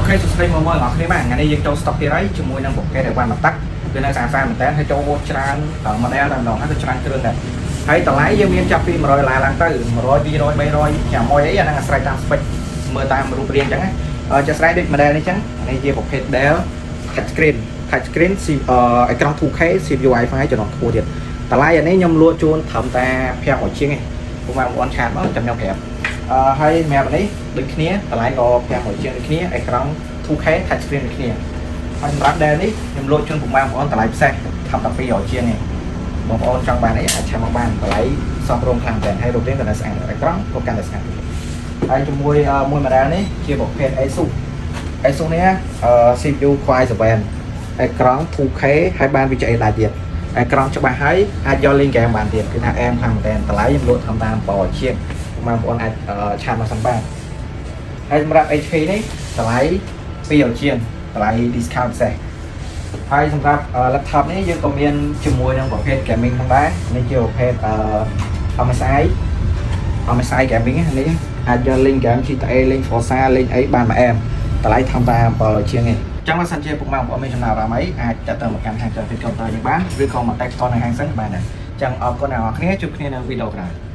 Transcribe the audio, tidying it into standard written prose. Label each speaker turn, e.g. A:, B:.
A: OK សួស្តីមកមើលអ្នកគ្នាបាទថ្ងៃនេះយើងចូល stock ទៀតហើយជាមួយនឹងប្រភេទអីវ៉ាន់មកតាក់គឺនៅស្អាតស្អាតមែនតើហើយចូលច្រើន model តែម្ដងហើយក៏ច្រើនគ្រឿងដែរហើយតម្លៃយើងមានចាប់ពី100ដុល្លារឡើងទៅ100 200 300 500អីអាហ្នឹងអាស្រ័យតាម spec មើលតាមរូបរាងអញ្ចឹងណាជាស្រ័យដូច model នេះអញ្ចឹងនេះជាប្រភេទ Dell touch screen អេក្រង់ 2K CPU i5 ចំណុចខ្ពស់ទៀតតម្លៃអានេះខ្ញុំលក់ជូនត្រឹមតែ500ជាងឯងពុកម៉ែបងប្អូន chat មកចាំខ្ញុំប្រាប់ហើយសម្រាប់នេះដូចគ្នាតម្លៃក៏500ជាងដូចគ្នាអេក្រង់ 2K touch screen ដូចគ្នាហើយសម្រាប់ Dell នេះខ្ញុំលក់ជូនពុកម៉ែបងប្អូនតម្លៃពិសេសត្រឹមតែ200ជាងឯងបងប្អូនចង់បានអីអាច chat មកបានតម្លៃសមរម្យខ្លាំងមែនហើយរូបរាងក៏នៅស្អាតអេក្រង់ក៏កាន់តែស្អាតទៀតហើយជាមួយមួយ model នេះជាប្រភេទ Asus Asus នេះCPU Core i7 អេក្រង់ 2K ហើយបាន VGA ដែរទៀតអេក្រង់ច្បាស់ហើយអាចយកលេងហ្គេមបានទៀតគឺថាអែមខ្លាំងមែនតើតម្លៃខ្ញុំលក់ធម្មតា7ជាងបងប្អូនអាច chat មកសិនបានហើយសម្រាប់ HP នេះតម្លៃ2ជាងតម្លៃ discount ពិសេសហើយសម្រាប់ laptop នេះយើងក៏មានជាមួយនឹងប្រភេទ gaming ផងដែរនេះជាប្រភេទ MSI MSI gaming នេះអាចយកលេង game GTA លេង Forza លេងអីបានមួយអែមតម្លៃធម្មតា700ជាងឯងចឹងបើសិនជាពុកម៉ែបងប្អូនមានចំណាប់អារម្មណ៍អីអាចតាក់ទងមកកាន់ហាងចាស់ពីកុំព្យូទ័រយើងបានឬក៏មកតែផ្ទាល់នៅហាងសិនក៏បានដែរចឹងអរគុណអ្នកនរគ្នាជួបគ្នានៅវីដេអូក្រោយ។